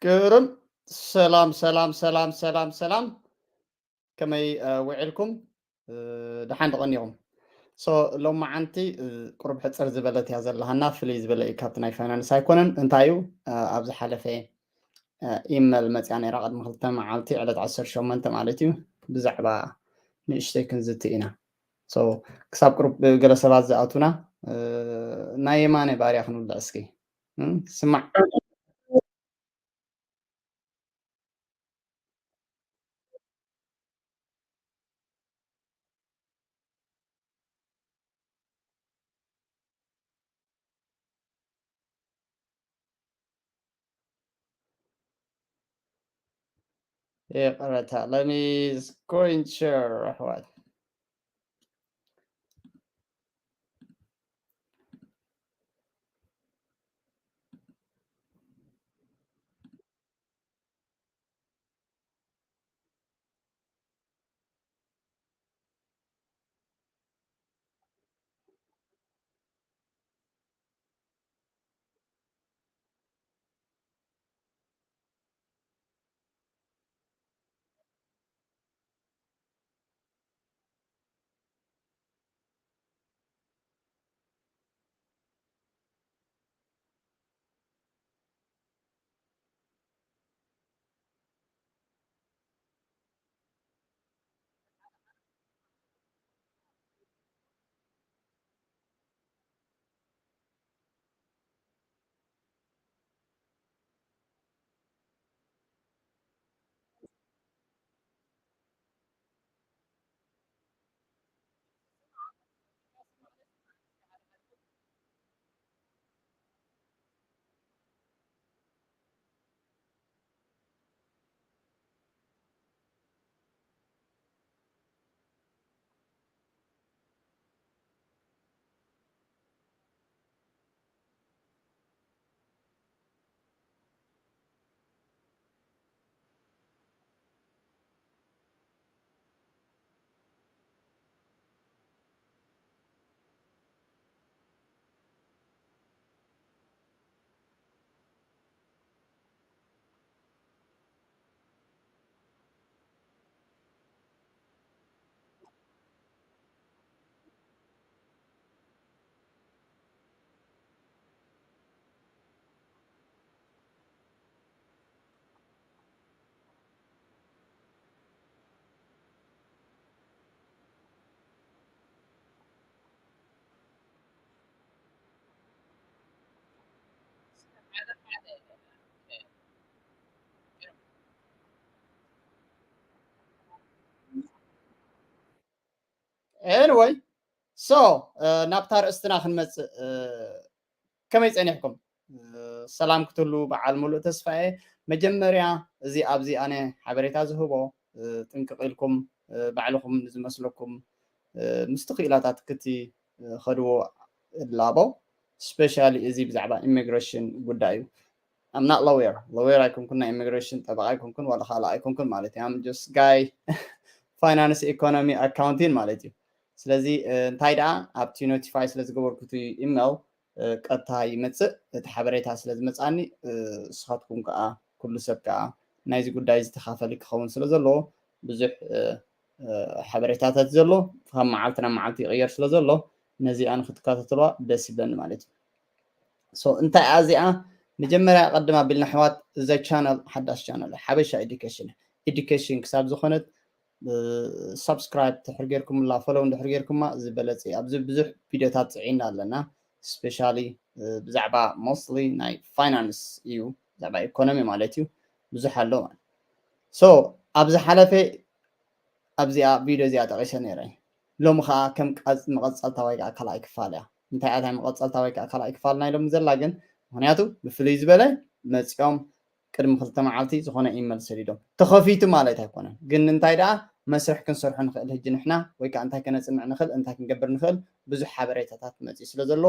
ክብርን ሰላም ሰላም ሰላም ሰላም ሰላም። ከመይ ውዒልኩም? ደሓን ተቐኒኹም? ሶ ሎማዓንቲ ቁሩብ ሕፅር ዝበለት እያ ዘለሃና። ፍልይ ዝበለ እዩ ካብቲ ናይ ፋይናንስ ኣይኮነን። እንታይ እዩ? ኣብ ዝሓለፈ ኢመል መፅያ ነይራ ቅድሚ ክልተ መዓልቲ ዕለት ዓሰርተ ሸሞንተ ማለት እዩ። ብዛዕባ ንእሽተይ ክንዝቲ ኢና። ሶ ክሳብ ቁሩብ ገለ ሰባት ዝኣቱና፣ ናይ የማነ ባርያ ክንውልዕ እስኪ። ስማዕ። ይቕረታ፣ let me screen share ኣሕዋት። Anyway, so ናብታ ርእስትና ክንመፅእ፣ ከመይ ፀኒሕኩም? ሰላም ክትህሉ በዓል ሙሉእ ተስፋ እየ። መጀመርያ እዚ ኣብዚ ኣነ ሓበሬታ ዝህቦ ጥንቅቕ ኢልኩም ባዕልኹም ንዝመስለኩም ምስቲ ክኢላታት ክትኸድዎ እላቦ። ስፔሻሊ እዚ ብዛዕባ ኢሚግሬሽን ጉዳይ እዩ። I'm not lawyer፣ ሎየር ኣይኮንኩን፣ ናይ ኢሚግሬሽን ጠበቃ ኣይኮንኩን፣ ዋላ ካልእ ኣይኮንኩን ማለት እዩ። I'm just guy finance economy accounting ማለት እዩ። ስለዚ እንታይ ደኣ ኣብቲ ኖቲፋይ ስለ ዝገበርኩ እቲ ኢሜል ቀጥታ ይመፅእ፣ እቲ ሓበሬታ ስለ ዝመፅኣኒ ንስኻትኩም ከዓ ኩሉ ሰብ ከዓ ናይዚ ጉዳይ ዝተኻፈሊ ክኸውን ስለ ዘለዎ ብዙሕ ሓበሬታታት ዘሎ ካብ መዓልቲ ናብ መዓልቲ ይቕየር ስለ ዘሎ ነዚኣ ንክትከታተልዋ ደስ ይብለኒ ማለት እዩ። ሶ እንታይ እያ እዚኣ? መጀመርያ ቀድም ኣቢልና ኣሕዋት እዛ ቻነል ሓዳሽ ቻነል ሓበሻ ኤዱኬሽን ኤዱኬሽን ክሳብ ዝኾነት ሳብስክራይብ ድሕር ጌርኩምላ ፎሎው እንድሕር ጌርኩማ ዝበለፀ ኣብዚ ብዙሕ ቪዲዮታት ፅዒና ኣለና። ስፔሻሊ ብዛዕባ ሞስትሊ ናይ ፋይናንስ እዩ፣ ብዛዕባ ኢኮኖሚ ማለት እዩ። ብዙሕ ኣሎ ማለት ሶ ኣብ ዝሓለፈ ኣብዚኣ ቪድዮ እዚኣ ጠቒሰ ነይረ። ሎሚ ከዓ ከም ቀጽ- መቐጸልታ ወይ ከዓ ካልኣይ ክፋል እያ። እንታይ እያ እታ መቐጸልታ ወይ ከዓ ካልኣይ ክፋል ናይ ሎሚ ዘላ ግን? ምክንያቱ ብፍልይ ዝበለ መፂኦም ቅድሚ ክልተ መዓልቲ ዝኾነ ኢመል ሰዲዶም። ተኸፊቱ ማለት ኣይኮነን፣ ግን እንታይ ደኣ መስርሕ ክንሰርሖ ንኽእል ህጂ ንሕና ወይ ከዓ እንታይ ከነፅንዕ ንኽእል እንታይ ክንገብር ንኽእል ብዙሕ ሓበሬታታት መፂኡ ስለ ዘሎ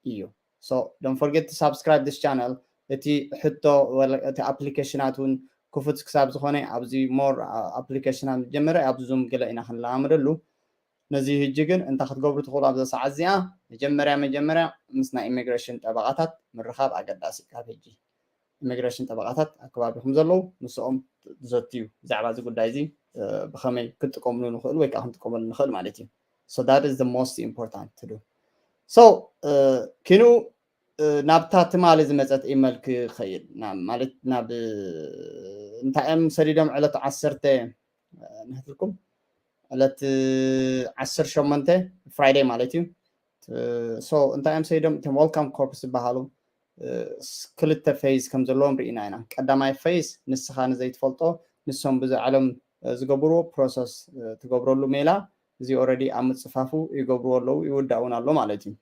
እዩ። So don't forget to subscribe this channel። እቲ ሕቶ ወለ- እቲ ኣፕሊኬሽናት እውን ክፉት ክሳብ ዝኾነ ኣብዚ ሞር ኣፕሊኬሽናት መጀመርያ ኣብ ዙም ገለ ኢና ክንለማመደሉ። ነዚ ህጂ ግን እንታይ ክትገብሩ ትኽእሉ ኣብዛ ሰዓት እዚኣ? መጀመርያ መጀመርያ ምስ ናይ ኢሚግሬሽን ጠበቓታት ምርኻብ ኣገዳሲ ካብ ህጂ። ኢሚግሬሽን ጠበቃታት ኣብ ከባቢኹም ዘለዉ ምስኦም ዘትዩ ብዛዕባ እዚ ጉዳይ እዚ ብከመይ ክንጥቀምሉ ንኽእል ወይ ከዓ ክንጥቀመሉ ንኽእል ማለት እዩ። So that is the most important to do. So ኪኑ ናብታ ትማሊ ዝመፀት ኢመል ክኸይድ ማለት ናብ እንታይ እዮም ሰዲዶም ዕለት ዓሰርተ ንሕትልኩም ዕለት ዓሰርተ ሸሞንተ ፍራይደይ ማለት እዩ። So እንታይ እዮም ሰዲዶም እቶም ዌልካም ኮርፕስ ዝበሃሉ ክልተ ፌዝ ከም ዘለዎም ርኢና ኢና። ቀዳማይ ፌዝ ንስኻ ንዘይትፈልጦ ንሶም ብዛዕሎም ዝገብርዎ ፕሮሰስ ትገብረሉ ሜላ እዚ ኦረዲ ኣብ ምፅፋፉ ይገብርዎ ኣለዉ ይውዳእ እውን ኣሎ ማለት እዩ።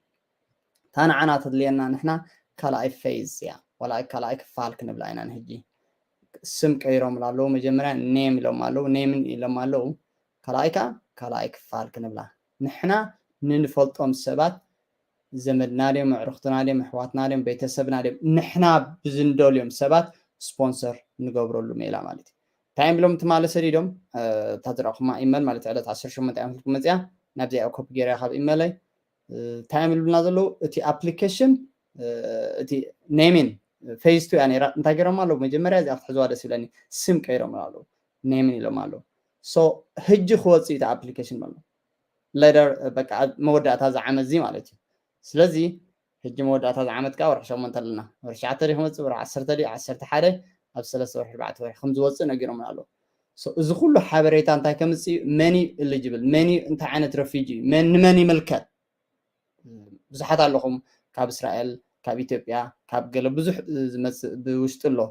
እታ ንዓና ተድልየና ንሕና ካልኣይ ፌዝ እያ ወላ ካልኣይ ክፋል ክንብላ ኢና ንሕጂ። ስም ቀይሮም ኣለዉ መጀመርያ ኔም ኢሎም ኣለዉ ኔምን ኢሎም ኣለዉ ካልኣይ ከዓ ካልኣይ ክፋል ክንብላ ንሕና ንንፈልጦም ሰባት ዘመድና ድዮም ኣዕሩኽትና ድዮም ኣሕዋትና ድዮም ቤተሰብና ድዮም ንሕና ብዝንደልዮም ሰባት ስፖንሰር ንገብረሉ ሜላ ማለት እዩ። እንታይ እዮም ኢሎም ትማለ ሰዲዶም እታ ዝረእኹማ ኢመል ማለት ዕለት ዓሰርተ ሸሞንተ እዮም ስልኩም መፅያ ናብዚኣ ኮፒ ገይረ ካብ ኢመለይ እንታይ እዮም ኢሉና ዘለዉ እቲ ኣፕሊኬሽን እቲ ኔሚን ፌዝ ቱ እያ ነራ እንታይ ገይሮም ኣለዉ መጀመርያ እዚኣ ክትሕዝዋ ደስ ይብለኒ ስም ቀይሮም ኣለዉ ኔሚን ኢሎም ኣለዉ ሶ ህጂ ክወፅእ እቲ ኣፕሊኬሽን ኣሎ ለደር በቃ መወዳእታ ዝዓመት እዚ ማለት እዩ ስለዚ ህጂ መወዳእታ ዝዓመት ከዓ ወርሒ ሸሞንተ ኣለና ወርሒ ሸዓተ ድዩ ክመፅእ ወርሒ ዓሰርተ ድዩ ዓሰርተ ሓደ ኣብ ሰለስተ ወርሒ ኣርባዕተ ወርሒ ከም ዝወፅእ ነጊሮም ኣለዉ እዚ ኩሉ ሓበሬታ እንታይ ከምፅእ መን እዩ ኤሊጅብል መን እዩ እንታይ ዓይነት ረፊጂ እዩ ንመን ይምልከት ብዙሓት ኣለኹም ካብ እስራኤል ካብ ኢትዮጵያ ካብ ገለ ብዙሕ ዝመፅእ ብውሽጢ ኣሎ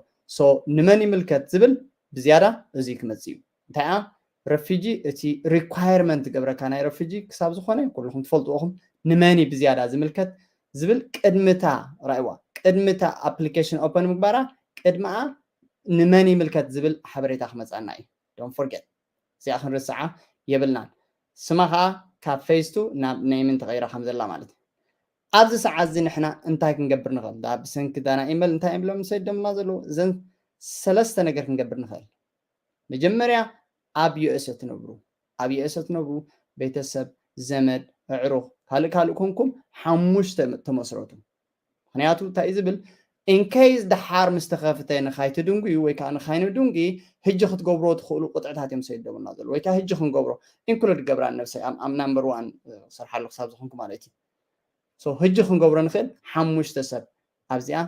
ንመን ይምልከት ዝብል ብዝያዳ እዚ ክመፅእ እዩ እንታይ ረፊጂ እቲ ሪኳየርመንት ገብረካ ናይ ረፊጂ ክሳብ ዝኾነ ኩልኹም ትፈልጥዎም ንመን ብዝያዳ ዝምልከት ዝብል ቅድምታ ራእዋ ቅድምታ ኣፕሊኬሽን ኦፐን ምግባራ ቅድሚኣ ንመን ይምልከት ዝብል ሓበሬታ ክመፀና እዩ don't forget እዚኣ ክንርስዓ የብልናን ስማ ከዓ ካብ ፌዝ ቱ ናብ ኔምን ተቐይራ ከም ዘላ ማለት እዩ ኣብዚ ሰዓት እዚ ንሕና እንታይ ክንገብር ንኽእል ብሰንኪ ዳና ኢመል እንታይ እዮም ብሎም ሰደምና ዘለዉ እዘን ሰለስተ ነገር ክንገብር ንኽእል መጀመርያ ኣብ ዩኤስ ትነብሩ ኣብ ዩኤስ ትነብሩ ቤተሰብ ዘመድ ኣዕሩኽ ካልእ ካልእ ኮንኩም ሓሙሽተ ተመስረቱ ምክንያቱ እንታይ እዩ ዝብል ኢንኬይስ ደሓር ምስ ተኸፍተ ንኻይትድንጉ ወይ ከዓ ንኻይንድንጉ ህጂ ክትገብርዎ ትኽእሉ ቁጥዕታት እዮም ሰይደቡና ዘሎ ወይ ከዓ ህጂ ክንገብሮ ኢንክሉድ ገብራ ነብሰይ ኣብ ናምበር ዋን ክሰርሓሉ ክሳብ ዝኾንኩ ማለት እዩ ህጂ ክንገብሮ ንኽእል ሓሙሽተ ሰብ ኣብዚኣ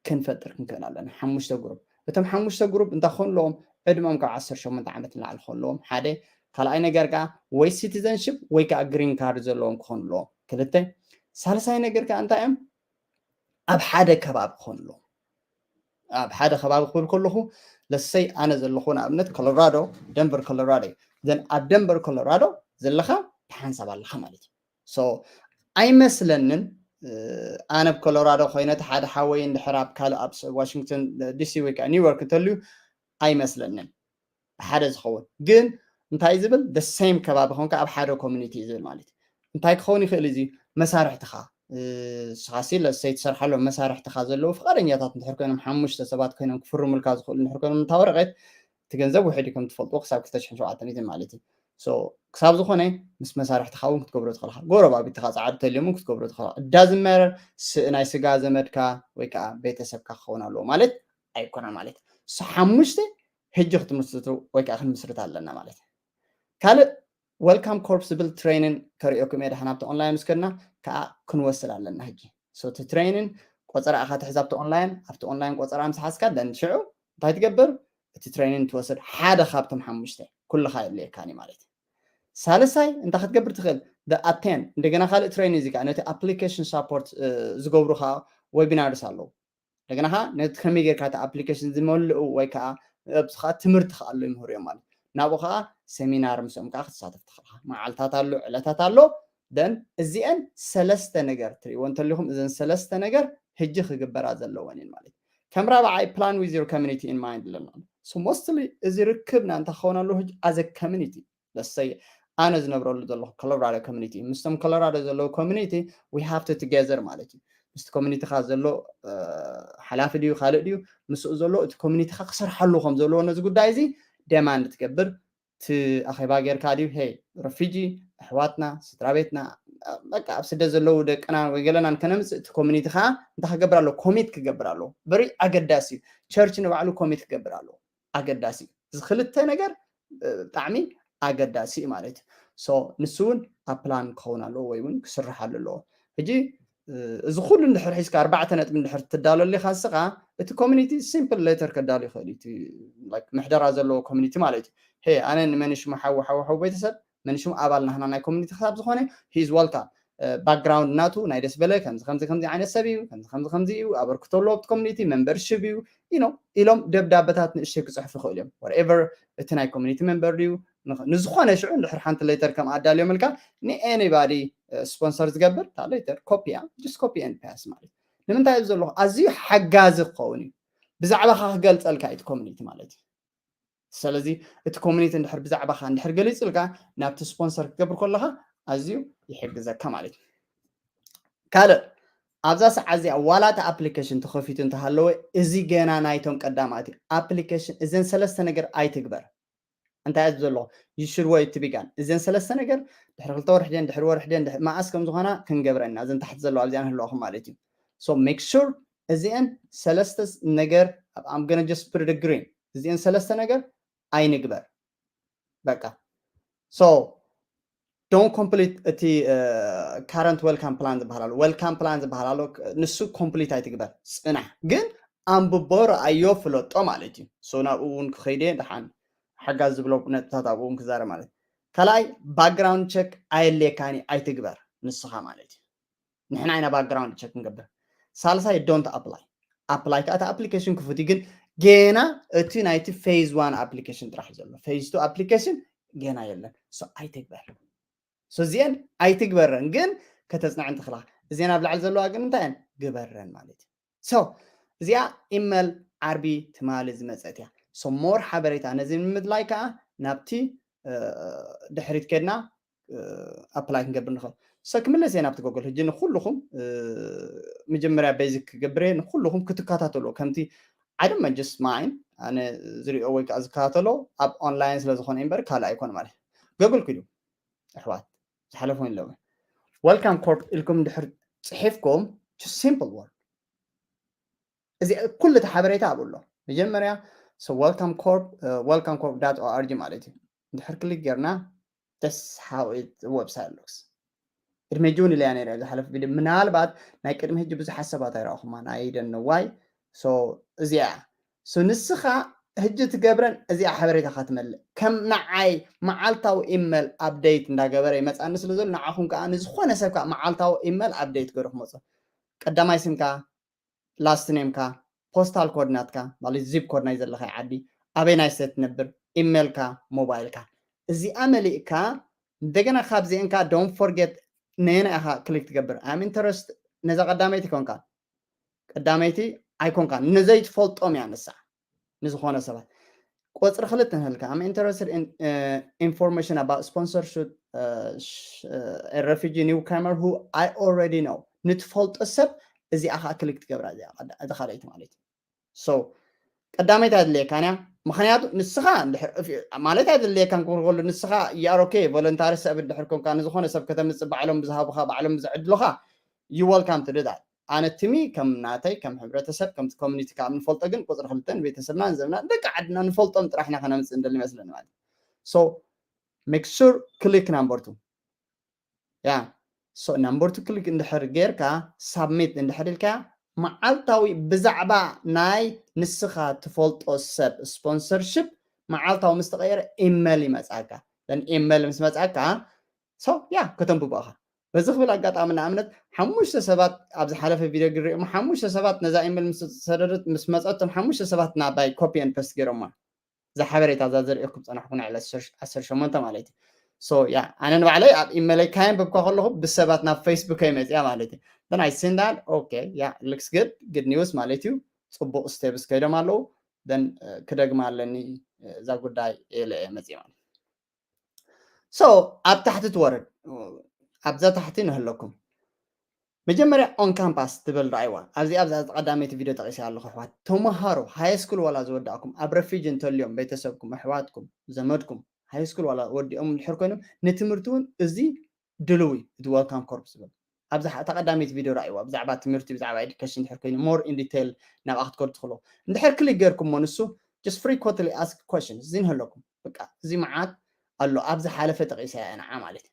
ክንፈጥር ክንክእል ኣለና ሓሙሽተ ግሩፕ እቶም ሓሙሽተ ግሩፕ እንታይ ክኾኑ ኣለዎም ዕድመኦም ካብ ዓሰርተ ሸሞንተ ዓመት ንላዕሊ ክኾኑ ኣለዎም ሓደ ካልኣይ ነገር ከዓ ወይ ሲቲዘንሽፕ ወይ ከዓ ግሪን ካርድ ዘለዎም ክኾኑ ኣለዎም ክልተ ሳልሳይ ነገር ከዓ እንታይ እዮም ኣብ ሓደ ከባቢ ክኾኑ ኣለዎም ኣብ ሓደ ከባቢ ክብል ከለኹ ለሰይ ኣነ ዘለኹ ንኣብነት ኮሎራዶ ደንቨር ኮሎራዶ እዩ ዘን ኣብ ደንቨር ኮሎራዶ ዘለኻ ተሓንሳብ ኣለኻ ማለት እዩ ኣይመስለንን ኣነ ኣብ ኮሎራዶ ኮይነ እቲ ሓደ ሓወይ እንድሕር ኣብ ካልእ ኣብ ዋሽንግተን ዲሲ ወይ ከዓ ኒውዮርክ እንተልዩ ኣይመስለንን ሓደ ዝኸውን ግን እንታይ ዝብል ደ ሴም ከባቢ ኮንካ ኣብ ሓደ ኮሚኒቲ እዩ ዝብል ማለት እዩ እንታይ ክኸውን ይኽእል እዚ መሳርሕትኻ ስኻሲ ለሰይ ትሰርሓሎም መሳርሕትኻ ዘለዉ ፍቃደኛታት እንድሕር ኮይኖም ሓሙሽተ ሰባት ኮይኖም ክፍርሙልካ ዝኽእሉ እንድሕር ኮይኖም እንታ ወረቀት እቲ ገንዘብ ውሕድ እዩ ከም ትፈልጥዎ ክሳብ ክልተ ሽሕን ሸውዓተን ሚእትን ማለት እዩ ክሳብ ዝኾነ ምስ መሳርሕትኻ እውን ክትገብሮ ትኽእልካ ጎረባቢትኻ ፃዕዱ ተልዮም ክትገብሮ ትኽእል ዳዝመር ናይ ስጋ ዘመድካ ወይ ከዓ ቤተሰብካ ክኸውን ኣለዎ ማለት ኣይኮነን ማለት ሓሙሽተ ሕጂ ክትምስርቱ ወይ ከዓ ክንምስርት ኣለና ማለት ካልእ ዌልካም ኮርፕ ዝብል ትሬንን ከሪኦኩም እየ ድሓን ኣብቲ ኦንላይን ምስ ከድና ከዓ ክንወስድ ኣለና ሕጂ እቲ ትሬንን ቆፀራ ኢኻ ትሕዝ ኣብቲ ኦንላይን ኣብቲ ኦንላይን ቆፀራ ምስ ሓዝካ ደን ሽዑ እንታይ ትገብር እቲ ትሬኒንግ ትወስድ ሓደ ካብቶም ሓሙሽተ ኩልኻ የድልየካኒ ማለት እዩ ሳልሳይ እንታይ ክትገብር ትኽእል ኣቴን እንደገና ካልእ ትሬኒንግ እዚ ከዓ ነቲ ኣፕሊኬሽን ሳፖርት ዝገብሩ ከዓ ዌቢናርስ ኣለዉ እንደገና ከዓ ነቲ ከመይ ጌርካ እቲ ኣፕሊኬሽን ዝመልኡ ወይ ከዓ ኣብዚ ከዓ ትምህርቲ ከዓ ኣሎ ይምህሩ እዮም ማለት ናብኡ ከዓ ሰሚናር ምስኦም ከዓ ክትሳተፍ ትኽእልካ መዓልታት ኣሎ ዕለታት ኣሎ ደን እዚአን ሰለስተ ነገር ትሪእዎ እንተሊኹም እዘን ሰለስተ ነገር ሕጂ ክግበራ ዘለወን እየን ማለት ከም ራብዓይ plan with your community in mind ኣለና so mostly እዚ ርክብና እንታይ ክኸውን ኣለዎ ሕጂ as a community ለሰይ ኣነ ዝነብረሉ ዘለኹ ኮሎራዶ ኮሚኒቲ ምስቶም ኮሎራዶ ዘለዉ ኮሚኒቲ we have to together ማለት እዩ ምስቲ ኮሚኒቲኻ ዘሎ ሓላፊ ድዩ ካልእ ድዩ ምስኡ ዘሎ እቲ ኮሚኒቲኻ ክሰርሓሉ ከም ዘለዎ ነዚ ጉዳይ እዚ ደማንድ ትገብር እቲ ኣኼባ ጌርካ ድዩ ሄ ረፊጂ ኣሕዋትና፣ ስድራ ቤትና፣ በቃ ኣብ ስደት ዘለዉ ደቅና ወይ ገለናን ከነምፅእ፣ እቲ ኮሚኒቲ ከዓ እንታይ ክገብር ኣለዎ? ኮሚት ክገብር ኣለዎ። በሪ ኣገዳሲ እዩ። ቸርች ንባዕሉ ኮሚት ክገብር ኣለዎ። ኣገዳሲ እዩ። እዚ ክልተ ነገር ብጣዕሚ ኣገዳሲ እዩ ማለት እዩ። ንሱ እውን ኣብ ፕላን ክኸውን ኣለዎ ወይ እውን ክስርሓሉ ኣለዎ። ሕጂ እዚ ኩሉ እንድሕር ሒዝካ ኣርባዕተ ነጥቢ እንድሕር ትዳሎ ኣለካ ንስኻ፣ እቲ ኮሚኒቲ ሲምፕል ሌተር ከዳሉ ይኽእል እዩ። ምሕደራ ዘለዎ ኮሚኒቲ ማለት እዩ። ሄ ኣነ ንመንሽሙ ሓዊ ሓዊ ሓዊ ቤተሰብ መንሽሙ ኣባል ናህና ናይ ኮሚኒቲ ክሳብ ዝኾነ ሂዝ ወልካም። ባክግራውንድ ናቱ ናይ ደስ በለ ከምዚ ከምዚ ከምዚ ዓይነት ሰብ እዩ፣ ከምዚ ከምዚ ከምዚ እዩ፣ ኣበርክቶ ኣለዎ ኣብቲ ኮሚኒቲ፣ ሜምበርሽፕ እዩ ኢኖ ኢሎም ደብዳበታት ንእሽተይ ክፅሕፉ ይኽእሉ እዮም። ወርኤቨር እቲ ናይ ኮሚኒቲ ሜምበር ድዩ ንዝኾነ ሽዑ እንድሕር ሓንቲ ሌተር ከም ኣዳልዮምልካ ንኤኒባዲ ስፖንሰር ዝገብር እታ ሌተር ኮፒያ ጅስት ኮፒ ኤንድ ፓስ ማለት እዩ። ንምንታይ እዩ ዘለኹ ኣዝዩ ሓጋዚ ክኸውን እዩ። ብዛዕባኻ ክገልፀልካ እዩ እቲ ኮሚኒቲ ማለት እዩ። ስለዚ እቲ ኮሚኒቲ እንድሕር ብዛዕባኻ እንድሕር ገሊፅልካ ናብቲ ስፖንሰር ክትገብር ከለኻ ኣዝዩ ይሕግዘካ ማለት እዩ። ካልእ ኣብዛ ሰዓት እዚኣ ዋላ እቲ ኣፕሊኬሽን ተኸፊቱ እንተሃለወ እዚ ገና ናይቶም ቀዳማት እዩ። ኣፕሊኬሽን እዘን ሰለስተ ነገር ኣይትግበር። እንታይ እየ ዘለኹ you should wait to begin። እዘን ሰለስተ ነገር ድሕሪ ክልተ ወርሒ ድን ድሕሪ ወርሒ ድን ድሕሪ መዓስ ከም ዝኾና ክንገብረና እዘን ታሕቲ ዘለዋ ኣብዚኣ ንህልዋኹም ማለት እዩ። So make sure እዚአን ሰለስተ ነገር I'm gonna just put it green እዚአን ሰለስተ ነገር ኣይንግበር በቃ። So don't complete እቲ current welcome plan ዝበሃል ኣሎ። Welcome plan ዝበሃል ኣሎ። ንሱ ኮምፕሊት ኣይትግበር፣ ፅናሕ ግን ኣንብቦ፣ ረኣዮ፣ ፍለጦ ማለት እዩ። So ናብኡ እውን ክኸይደ ደሓን ሓጋዝ ዝብሎ ነጥብታት ኣብኡ እውን ክዛረብ ማለት እዩ። ካልኣይ ባክግራውንድ ቸክ ኣየድልየካኒ ኣይትግበር ንስኻ ማለት እዩ። ንሕና ኢና ባክግራውንድ ቸክ ንገብር። ሳልሳይ don't apply። ኣፕላይ ከዓ እቲ ኣፕሊኬሽን ክፉት እዩ፣ ግን ገና እቲ ናይቲ ፌዝ ዋን ኣፕሊኬሽን ጥራሕ እዩ ዘሎ። ፌዝ ቱ ኣፕሊኬሽን ገና የለን። So ኣይትግበር። So እዚአን ኣይትግበረን፣ ግን ከተፅንዐን ትኽእላ። እዚአን ኣብ ላዕሊ ዘለዋ ግን እንታይ እየን? ግበረን ማለት እዩ። So እዚኣ ኢመል ዓርቢ ትማሊ ዝመፀት እያ። So more ሓበሬታ ነዚ ንምድላይ ከዓ ናብቲ ድሕሪት ከድና ኣፕላይ ክንገብር ንኽእል። So ክምለስ እየ ናብቲ ጎግል ሕጂ ንኩልኹም መጀመርያ ቤዚክ ክገብር እየ ንኩልኹም ክትከታተሉ ከምቲ ዓደመ just mine ኣነ ዝሪኦ ወይ ከዓ ዝከታተሎ ኣብ ኦንላይን ስለ ዝኾነ እምበር ካልእ ኣይኮነ ማለት ጎግል ኪዱ ኣሕዋት ዝሓለፉ ኣለዉ። Welcome corp ኢልኩም ድሕር ፅሒፍኩም just simple word እዚ ኩሉ እቲ ሓበሬታ ኣብኡ ኣሎ። መጀመርያ welcome corp welcome corp dot org ማለት እዩ። እንድሕር ክሊክ ጌርና that's how it website looks። ቅድሚ ሕጂ እውን ኢለያ ነይረ ዝሓለፈ ቪድዮ ምናልባት ናይ ቅድሚ ሕጂ ብዙሓት ሰባት ኣይረኣኹማን I don't know why። So እዚኣ so ንስኻ ሕጂ ትገብረን እዚኣ ሓበሬታ ክትመልእ ከም ንዓይ መዓልታዊ ኢመል ኣፕዴት እንዳገበረ ይመፃኒ ስለ ዘሎ ንዓኹም ከዓ ንዝኾነ ሰብ ከዓ መዓልታዊ ኢመል ኣፕዴት ገሩ ክመፁ ቀዳማይ ስምካ last name ካ postal code ናትካ ማለት zip code ናይ ዘለኻይ ዓዲ ኣበይ ናይ ስቴት ትነብር ኢሜልካ ሞባይልካ እዚኣ መሊእካ እንደገና ካብዚአንካ don't forget ነየና ኢኻ ክሊክ ትገብር I'm interest ነዛ ቀዳመይቲ ኮንካ ቀዳመይቲ ኣይኮንካ ንዘይትፈልጦም እያ ንሳ ንዝኾነ ሰባት ቁፅሪ ክልተ ንህልካ I'm interested in information about sponsorship refugee newcomer who I already know ንትፈልጦ ሰብ እዚኣ ከዓ ክሊክ ትገብራ እዚኣ ካልኣይቲ ማለት እዩ so ቀዳመይቲ ኣድልየካን እያ ምክንያቱ ንስኻ ማለት ኣይድልየካን ክብርበሉ ንስኻ you are okay voluntary ሰብ እንድሕር ኮንካ ንዝኾነ ሰብ ከተምፅእ ባዕሎም ብዝሃቡኻ ባዕሎም ብዝዕድሉኻ you welcome to do that ኣነ ትሚ ከም ናተይ ከም ሕብረተሰብ ከምቲ ኮሚኒቲ ካብ ንፈልጦ ግን ቁፅሪ ክልተ ንቤተሰብና ንዘብና ደቂ ዓድና ንፈልጦም ጥራሕ ኢና ከነምፅእ እንደሊ ይመስለኒ ማለት so make sure click number two yeah so number two click እንድሕር ጌርካ ሳብሚት እንድሕር ኢልካ መዓልታዊ ብዛዕባ ናይ ንስኻ ትፈልጦ ሰብ ስፖንሰርሽፕ መዓልታዊ ምስ ተቐየረ ኢመል ይመፃካ ኢመል ምስ መፃካ so yeah ከተንብቦ ኢኻ በዚ ክብል ኣጋጣሚ ንኣብነት ሓሙሽተ ሰባት ኣብ ዝሓለፈ ቪድዮ ግሪኦም ሓሙሽተ ሰባት ነዛ ኢሜል ምስ ሰደደት ምስ መፀቶም ሓሙሽተ ሰባት ናባይ ኮፒ ን ፐስት ገይሮማ እዛ ሓበሬታ እዛ ዘርእየኩም ፀናሕኩ ንዕለ ዓሰርተ ሸሞንተ ማለት እዩ so yeah ኣነ ንባዕለይ ኣብ ኢሜለይ ካየንበብካ ከለኹ ብሰባት ናብ ፌስቡከይ መፅያ ማለት እዩ then I send that okay yeah looks good good news ማለት እዩ ፅቡቅ ስቴፕስ ከይዶም ኣለዉ then ክደግማ ኣለኒ እዛ ጉዳይ ኢለ እየ መፅየ ማለት so ኣብ ታሕቲ ትወርድ ኣብዛ ታሕቲ ንህለኩም መጀመርያ on campus ትብል ርኣይዋ ኣብዚ ኣብዛ ቀዳመይቲ ቪድዮ ጠቂሰ ኣለኹ ኣሕዋት ተምሃሮ ሃይ ስኩል ዋላ ዝወዳእኩም ኣብ ረፊጂ እንተልዮም ቤተሰብኩም ኣሕዋትኩም ዘመድኩም ሃይ ስኩል ዋላ ወዲኦም ድሕር ኮይኖም ንትምህርቲ እውን እዚ ድልው እዩ። እቲ welcome corps ዝብል ኣብዛ ተቐዳመይቲ ቪድዮ ረኣይዋ ብዛዕባ ትምህርቲ ብዛዕባ education ድሕር ኮይኑ more in detail ናብኣ ክትከዱ ትኽእሉ። እንድሕር ክሊክ ገርኩሞ ንሱ just frequently asked questions እዚ ንህለኩም በቃ እዚ መዓት ኣሎ ኣብ ዝሓለፈ ጠቂሰ እያ ንዓ ማለት እዩ።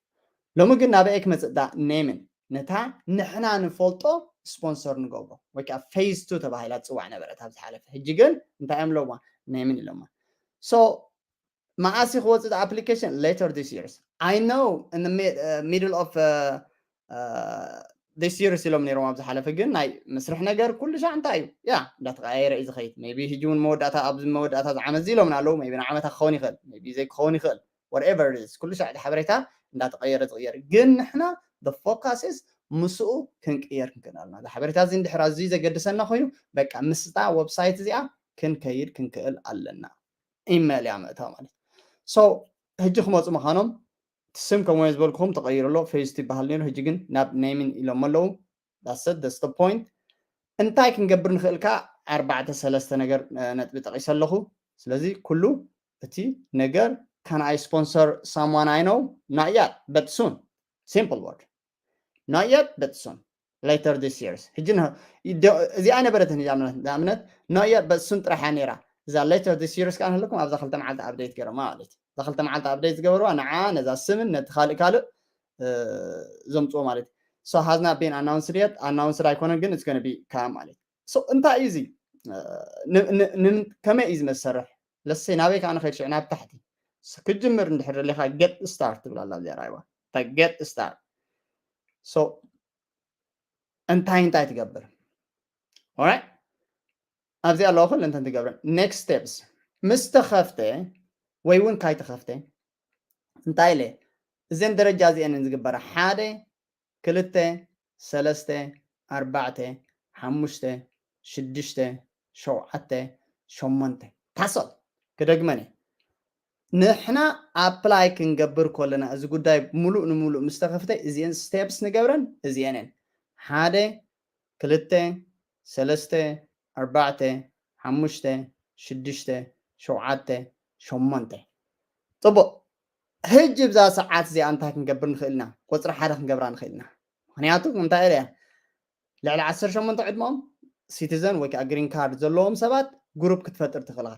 ሎሚ ግን ናበይ ክመፅእ ዳ ኔምን ነታ ንሕና ንፈልጦ ስፖንሰር ንገብሮ ወይ ከዓ phase two ተባሂላ ትፅዋዕ ነበረት ኣብ ዝሓለፈ። ሕጂ ግን እንታይ እዮም ኣለዋ ኔምን ኢሎማ። So መዓስ ክወፅእ application later this year. I know in the mid, uh, middle of uh, uh, this year ኢሎም ነይሮም ኣብ ዝሓለፈ ግን ናይ መስርሕ ነገር ኩሉ ሻዕ እንታይ እዩ ያ እንዳተቀያየረ እዩ ዝኸይድ። Maybe ሕጂ እውን መወዳእታ ኣብ መወዳእታ ዝዓመት እዚ ኢሎምና ኣለዉ። Maybe ንዓመታ ክኸውን ይኽእል፣ maybe ዘይክኸውን ይኽእል። Whatever it is ኩሉ ሻዕ እቲ ሓበሬታ እንዳተቀየረ ዝቅየር ግን ንሕና the focus is ምስኡ ክንቅየር ክንክእል ኣለና። እዚ ሓበሬታ እዚ እንድሕር ኣዝዩ ዘገድሰና ኮይኑ በቃ ምስታ ዌብሳይት እዚኣ ክንከይድ ክንክእል ኣለና። ኢሜል እያ ምእታው ማለት so ሕጂ ክመፁ ምዃኖም እቲ ስም ከምኡ ዝበልኩኹም ተቀይሩ ኣሎ። Phase two ይበሃል ነይሩ ሕጂ ግን ናብ ኔምን ኢሎም ኣለዉ። That's it, that's the point። እንታይ ክንገብር ንኽእል ከ ኣርባዕተ ሰለስተ ነገር ነጥቢ ጠቂሰ ኣለኹ። ስለዚ ኩሉ እቲ ነገር can I sponsor someone I know? Not yet, but soon. Simple word. Not yet, but soon. Later this year. ሕጂ እዚኣ ኣይነበረትን እያ እምነት እምነት not yet but soon ጥራሕ እያ ነይራ። እዛ later this year ከዓ ንህልኩም ኣብዛ ክልተ መዓልቲ update ገይሮማ ማለት እዩ። እዛ ክልተ መዓልቲ update ዝገበርዋ ንዓ ነዛ ስምን ነቲ ካልእ ካልእ ዘምፅዎ ማለት እዩ። So has not been announced yet. Announced ኣይኮነን ግን it's gonna be come ማለት እዩ። So እንታይ እዩ እዚ ከመይ እዩ ዝመሰርሕ? ለሰይ ናበይ ከዓ ንኸይድ ሽዑ ናብ ታሕቲ ክጅምር እንድሕር ደሊኻ get start ትብል ኣላ እዚኣ ራይዋ get start። So እንታይ እንታይ ትገብር? Alright ኣብዚኣ ኣለዋ ኩለን እንተን ትገብረን next steps ምስ ተኸፍተ ወይ እውን ካይተኸፍተ እንታይ ኢለ እዘን ደረጃ እዚአንን ዝግበራ ሓደ ክልተ ሰለስተ ኣርባዕተ ሓሙሽተ ሽዱሽተ ሸውዓተ ሸሞንተ ታሰል ክደግመን እየ። ንሕና apply ክንገብር ከለና እዚ ጉዳይ ሙሉእ ንሙሉእ ምስ ተኸፍተ እዚአን steps ንገብረን እዚአን እየን ሓደ ክልተ ሰለስተ ኣርባዕተ ሓሙሽተ ሽዱሽተ ሸውዓተ ሸሞንተ ፅቡቅ። ሕጂ ብዛ ሰዓት እዚኣ እንታይ ክንገብር ንኽእል ኢና? ቁፅሪ ሓደ ክንገብራ ንኽእል ኢና። ምክንያቱ እንታይ ኢለ እያ ልዕሊ ዓሰርተ ሸሞንተ ዕድመኦም citizen ወይ ከዓ green card ዘለዎም ሰባት group ክትፈጥር ትኽእል ኢኻ።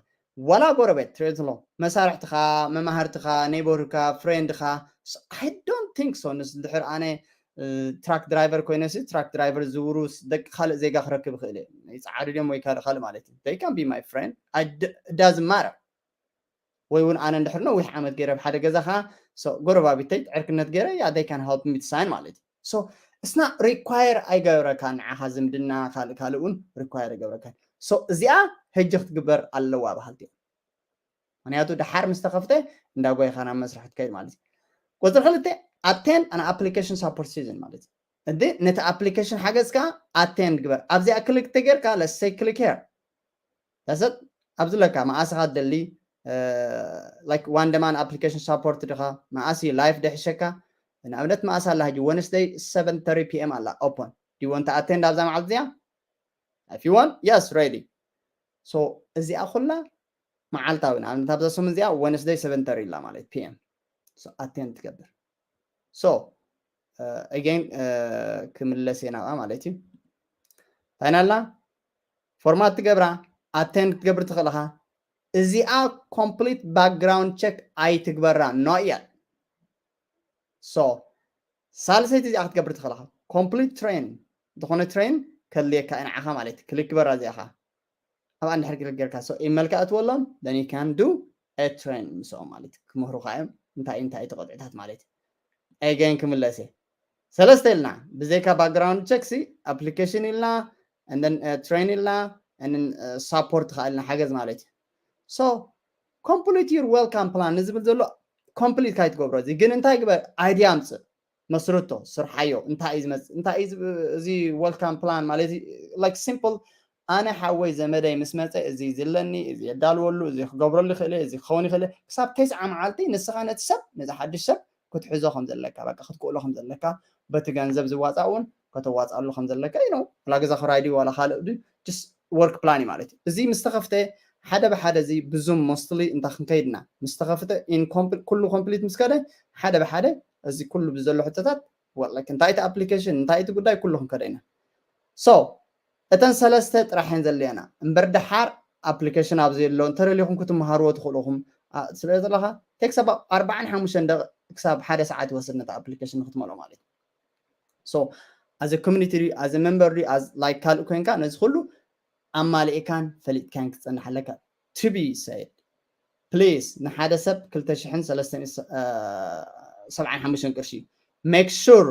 ዋላ ጎረቤት ትሪኦ ዘሎ መሳርሕትኻ መማህርትኻ neighbour ካ friend ኻ I don't think so። ንስ ድሕር ኣነ truck driver ኮይነ ሲ truck driver ዝውሩ ደቂ ካልእ ዜጋ ክረክብ ይኽእል እየ። ይፀዓዱ ድዮም ወይ ካልእ ካልእ ማለት እዩ። They can be my friend. It doesn't matter። ወይ እውን ኣነ እንድሕር ነዊሕ ዓመት ገይረ ኣብ ሓደ ገዛ ከዓ ጎረባቢተይ ዕርክነት ገይረ yeah they can help me to sign ማለት እዩ። So it's not require ኣይገብረካ ንዓኻ ዝምድና ካልእ ካልእ እውን require ኣይገብረካ። So እዚኣ ሕጂ ክትግበር ኣለዋ በሃልቲ እዮም። ምክንያቱ ድሓር ምስ ተኸፍተ እንዳጓይኻ ናብ መስርሕ ትከይድ ማለት እዩ። ቁፅሪ ክልተ attend an application support session ማለት እዩ። እንዲ ነቲ application ሓገዝ ከዓ attend ግበር። ኣብዚኣ click ተጌርካ let's say click here that's it ኣብዚ ለካ መዓስ ኢኻ ትደሊ like one demand application support ድኻ መዓስ እዩ live ደሕሸካ ንኣብነት መዓስ ኣላ ሕጂ Wednesday seven thirty P M ኣላ open do you want to attend ኣብዛ መዓልቲ እዚኣ if you want yes ready so እዚኣ ኩላ መዓልታዊ ንኣብነት ኣብዛ ሰሙን እዚኣ Wednesday seven thirty ኢላ ማለት P M so attend ትገብር so again ክምለስ እየ ናብኣ ማለት እዩ እንታይ ናላ format ትገብራ attend ክትገብር ትኽእል ኢኻ እዚኣ complete background check ኣይትግበራ not yet so ሳልሰይቲ እዚኣ ክትገብር ትኽእል ኢኻ complete train ዝኾነ train ከድልየካ እዩ ንዓኻ ማለት እዩ click ግበራ እዚኣ ኻ ኣብኣ እንድሕር click ጌርካ so ኢመልካ እትወሎም then you can do a train ምስኦም ማለት ክምህሩካ እዮም እንታይ እንታይ ተቆጥዕታት ማለት again ክምለስ እየ ሰለስተ ኢልና ብዘይካ background check ሲ application ኢልና train ኢልና support ከዓ ኢልና ሓገዝ ማለት እዩ so complete your welcome plan ንዝብል ዘሎ complete ካይትገብሮ እዚ ግን እንታይ ግበር idea ኣምፅእ መስርቶ ስርሓዮ እንታይ እዩ ዝመፅእ እንታይ እዩ እዚ welcome plan ማለት like simple ኣነ ሓወይ ዘመደይ ምስ መፀ እዚ ዝለኒ እዚ የዳልወሉ እዚ ክገብረሉ ይኽእል እዚ ክኸውን ይኽእል ክሳብ ተስዓ መዓልቲ ንስኻ ነቲ ሰብ ነዚ ሓድሽ ሰብ ክትሕዞ ከም ዘለካ በቃ ክትክእሎ ከም ዘለካ በቲ ገንዘብ ዝዋፃእ እውን ከተዋፅኣሉ ከም ዘለካ እዩ ነው ዋላ ገዛ ክራይ ድዩ ዋላ ካልእ ድዩ just work plan እዩ ማለት እዩ እዚ ምስ ተኸፍተ ሓደ ብሓደ እዚ ብዙም mostly እንታይ ክንከይድና ምስ ተኸፍተ ኩሉ complete ምስ ከደ ሓደ ብሓደ እዚ ኩሉ ብዘሎ ሕቶታት እንታይ እቲ application እንታይ እቲ ጉዳይ ኩሉ ክንከደ ኢና። So እተን ሰለስተ ጥራሕ እየን ዘድልየና እምበር ደሓር application ኣብ ዘየሎ እንተደሊኹም ክትመሃርዎ ትኽእሉ ኢኹም። ስለ ዘለኻ takes about ኣርባዓን ሓሙሽተን ደቂቕ ክሳብ ሓደ ሰዓት ይወስድ ነቲ application ንክትመልኦ ማለት እዩ። So as a community ድዩ as a member ድዩ like ካልእ ኮይንካ ነዚ ኩሉ ኣማሊእካን ፈሊጥካን ክትፀንሕ ኣለካ። To be said please ንሓደ ሰብ ክልተ ሽሕን ሰለስተን ሰብዓን ሓሙሽተን ቅርሺ make sure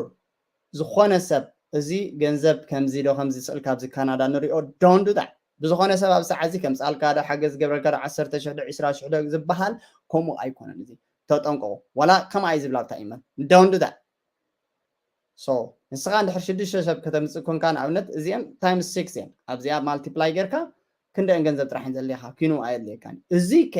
ዝኾነ ሰብ እዚ ገንዘብ ከምዚ ዶ ከምዚ ስእልካ ኣብዚ ካናዳ ንሪኦ don't do that። ብዝኾነ ሰብ ኣብ ሰዓት እዚ ከምፅኣልካ ዶ ሓገዝ ገብረልካ ዶ ዓሰርተ ሽሕ ዶ ዒስራ ሽሕ ዶ ዝበሃል ከምኡ ኣይኮነን። እዚ ተጠንቀቑ። ዋላ ከምኣ እዩ ዝብል ኣብታ email don't do that። So ንስኻ እንድሕር ሽዱሽተ ሰብ ከተምፅእ ኮንካ ንኣብነት እዚአን times six እየን ኣብዚኣ multiply ጌርካ ክንደአን ገንዘብ ጥራሕ እየን ዘድልየካ ኪኑ ኣየድልየካን። እዚ ከ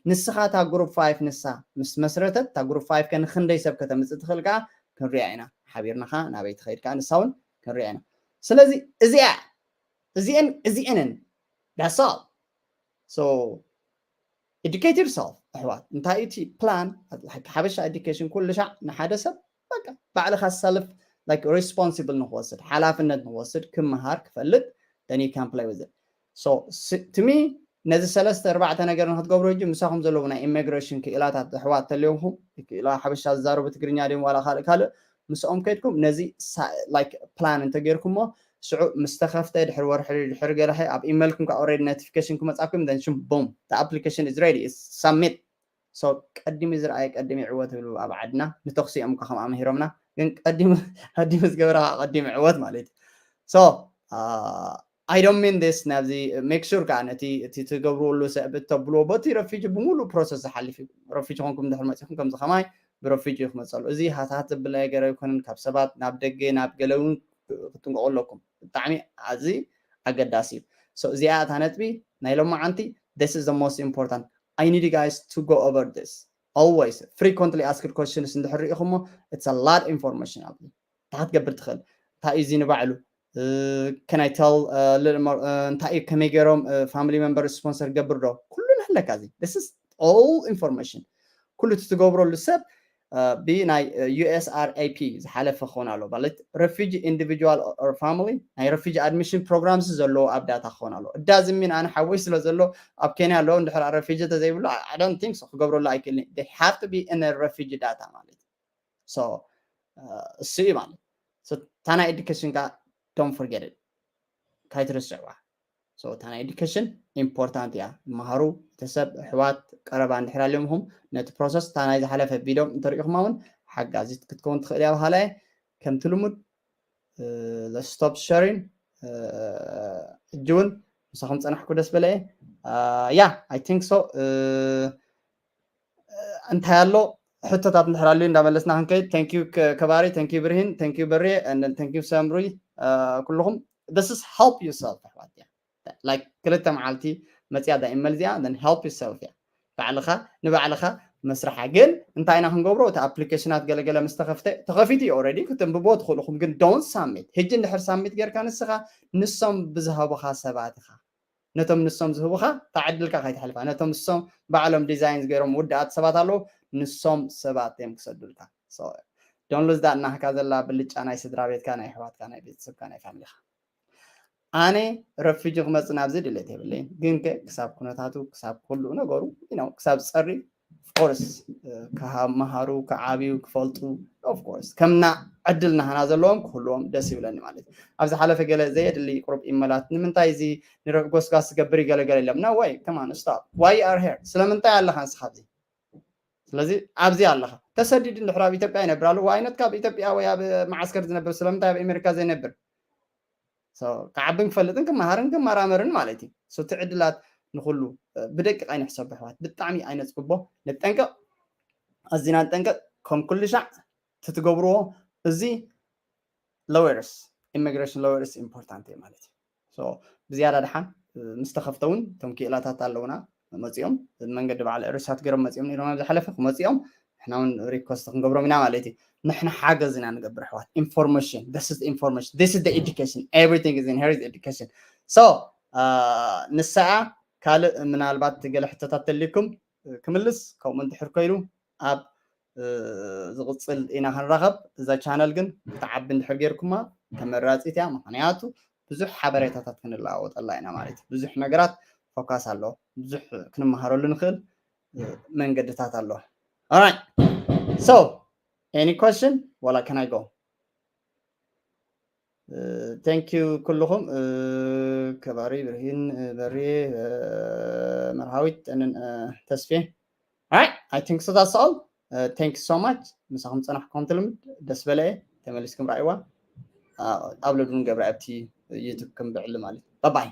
ንስኻ እታ group five ንሳ ምስ መስረተት እታ group five ከ ንክንደይ ሰብ ከተምፅእ ትኽእል ከዓ ክንሪኣ ኢና። ሓቢርና ከዓ ናበይ ትኸይድ ከዓ ንሳ እውን ክንሪኣ ኢና። ስለዚ እዚኣ እዚአን እዚአንን that's all። So educate yourself ኣሕዋት። እንታይ እቲ plan ሓበሻ education ኩሉ ሻዕ ንሓደ ሰብ በቃ ባዕልኻ self like responsible ንክወስድ ሓላፍነት ንክወስድ ክመሃር ክፈልጥ then you can play with it። So to me ነዚ ሰለስተ ኣርባዕተ ነገር ንክትገብሩ ሕጂ ምሳኹም ዘለዉ ናይ immigration ክኢላታት ኣሕዋት ተልዮምኹም ክኢላ ሓበሻ ዝዛረቡ ትግርኛ ድዮም ዋላ ካልእ ካልእ ምስኦም ከድኩም ነዚ like plan እንተጌርኩሞ ሽዑ ምስ ተኸፍተ ድሕሪ ወርሒ ድሕሪ ገለ ኣብ email ኩም already notification ክመጻኩም then ሽም boom the application is ready submit። So ቀዲሙ ዝረኣየ ቀዲሙ ይዕወት ይብሉ ኣብ ዓድና። ንተኽሲ እዮም እኳ ከምኣ መሂሮምና ግን ቀዲሙ ዝገበረ ቀዲሙ ይዕወት ማለት እዩ። So I don't mean this ናብዚ make sure ከዓ ነቲ እቲ ትገብርሉ ሰብ እተብልዎ በቲ ረፊጂ ብምሉእ process ዝሓልፍ እዩ። ረፊጂ ኮንኩም ድሕሪ መፂኹም ከምዚ ከማይ ብረፊጂ ክመፀሉ እዚ ሃታት ዘብል ነገር ኣይኮነን። ካብ ሰባት ናብ ደገ ናብ ገለ እውን ክትጥንቀቑ ኣለኩም። ብጣዕሚ ኣዚ ኣገዳሲ እዩ። እዚኣ እታ ነጥቢ ናይ ሎማዓንቲ this is the most important. I need you guys to go over this always frequently asked questions እንድሕር ርኢኹሞ it's a lot information ኣብ እንታይ ክትገብር ትኽእል እንታይ እዩ እዚ ንባዕሉ can I tell እንታይ እዩ ከመይ ገይሮም family member sponsor ገብር ዶ ኩሉ ኣለካ እዚ this is all information ኩሉ ትትገብረሉ ሰብ ብናይ USRAP ዝሓለፈ ክኾን ኣሎ ማለት refugee individual or family ናይ refugee admission programs ዘለዎ ኣብ data ክኾን ኣሎ እዳዚ ሚን ኣነ ሓወይ ስለ ዘሎ ኣብ ኬንያ ኣለዎ እንድሕር refugee ተዘይብሉ I don't think so ክገብረሉ ኣይክእልን they have to be in refugee data ማለት so እሱ እዩ ማለት እታ ናይ education ካ don't forget it ካይትርስዕዋ እታ ናይ education important እያ መሃሩ ቤተሰብ ኣሕዋት ቀረባ እንድሕር ኣልዮምኹም ነቲ process እታ ናይ ዝሓለፈ video እንተሪኢኹማ እውን ሓጋዚት ክትከውን ትኽእል እያ በሃላ እየ ከምቲ ልሙድ stop sharing ሕጂ እውን ምሳኹም ፀናሕኩ ደስ በለ እየ yeah I think so እንታይ ኣሎ ሕቶታት እንድሕር ኣልዩ እንዳመለስና ክንከይድ thank you ከባሪ thank you ብርሂን thank you በሬ thank you ሰምሪ ኩልኹም this is help yourself ኣሕዋት እያ like ክልተ መዓልቲ መፅያ ዳ email እዚኣ then help yourself እያ ባዕልኻ ንባዕልኻ መስርሓ ግን እንታይ ኢና ክንገብሮ እቲ application ኣት ገለገለ ምስ ተኸፍተ ተኸፊቱ እዩ already ክትንብቦ ትኽእልኹም ግን don't submit ሕጂ እንድሕር submit ጌርካ ንስኻ ንሶም ብዝሃቡኻ ሰባት ኢኻ ነቶም ንሶም ዝህቡኻ እታ ዕድልካ ከይትሕልፋ ነቶም ንሶም ባዕሎም design ዝገይሮም ውድኣት ሰባት ኣለዉ ንሶም ሰባት እዮም ክሰዱልካ don't lose that ናህካ ዘላ ብልጫ ናይ ስድራ ቤትካ ናይ ኣሕዋትካ ናይ ቤተሰብካ ናይ family ኻ ኣነ refugee ክመፅእ ናብዚ ድሌት የብለይን ግን ከ ክሳብ ኩነታቱ ክሳብ ኩሉ ነገሩ ክሳብ ዝፀሪ of course ክመሃሩ ክዓብዩ ክፈልጡ of course ከምና ዕድል ናህና ዘለዎም ክህልዎም ደስ ይብለኒ ማለት እዩ ኣብ ዝሓለፈ ገለ ዘየድሊ ቁሩብ email ኣት ንምንታይ እዚ ንረፍ ጎስጋስ ዝገብር ይገለገለ ኢሎም no way come on stop why you are here ስለምንታይ ኣለኻ ንስኻ ኣብዚ ስለዚ ኣብዚ ኣለኻ ተሰዲዱ እንድሕር ኣብ ኢትዮጵያ ይነብር ኣሎ why not ካብ ኢትዮጵያ ወይ ኣብ መዓስከር ዝነብር ስለምንታይ ኣብ ኣሜሪካ ዘይነብር ክዓብን ክፈልጥን ክመሃርን ክመራመርን ማለት እዩ እቲ ዕድላት ንኩሉ ብደቂቕ ኣይንሕሰብ ኣሕዋት ብጣዕሚ ኣይነፅብቦ ንጠንቀቕ ኣዚና ንጠንቀቕ ከም ኩሉ ሻዕ ትትገብርዎ እዚ lawyers immigration lawyers important እዩ ማለት እዩ ብዝያዳ ድሓን ምስ ተኸፍተ እውን እቶም ክኢላታት ኣለውና መፂኦም መንገዲ በዓል ርሳት ገይሮም መፂኦም ነይሮም ኣብ ዝሓለፈ ክመፂኦም ንሕና እውን request ክንገብሮም ኢና ማለት እዩ ንሕና ሓገዝ ኢና ንገብር ኣሕዋት information this is the information this is the education everything is in here is education so ንስኣ ካልእ ምናልባት ገለ ሕቶታት ተልዩኩም ክምልስ፣ ከምኡ እንድሕር ኮይኑ ኣብ ዝቕፅል ኢና ክንራኸብ። እዛ ቻነል ግን ክትዓቢ እንድሕር ጌርኩማ ተመራፂት እያ። ምክንያቱ ብዙሕ ሓበሬታታት ክንለዋወጠላ ኢና ማለት እዩ። ብዙሕ ነገራት ፎካስ ኣሎ፣ ብዙሕ ክንመሃረሉ ንኽእል መንገድታት ኣሎ። Alright, so any question? Well, can I go? Thank you ኩልኹም። ከባሪ ብርሂን፣ በርየ፣ መርሃዊት፣ and ተስፌ። Alright, I think so, that's all. Thank you so much. ምሳኹም ፀናሕኩም ትልምድ ደስ በለ እየ። ተመሊስኩም ረኣይዋ። ኣፕሎድ እውን ገብረ ኣብቲ ዩቱብ ከም ብዕሊ ማለት እዩ። Bye bye.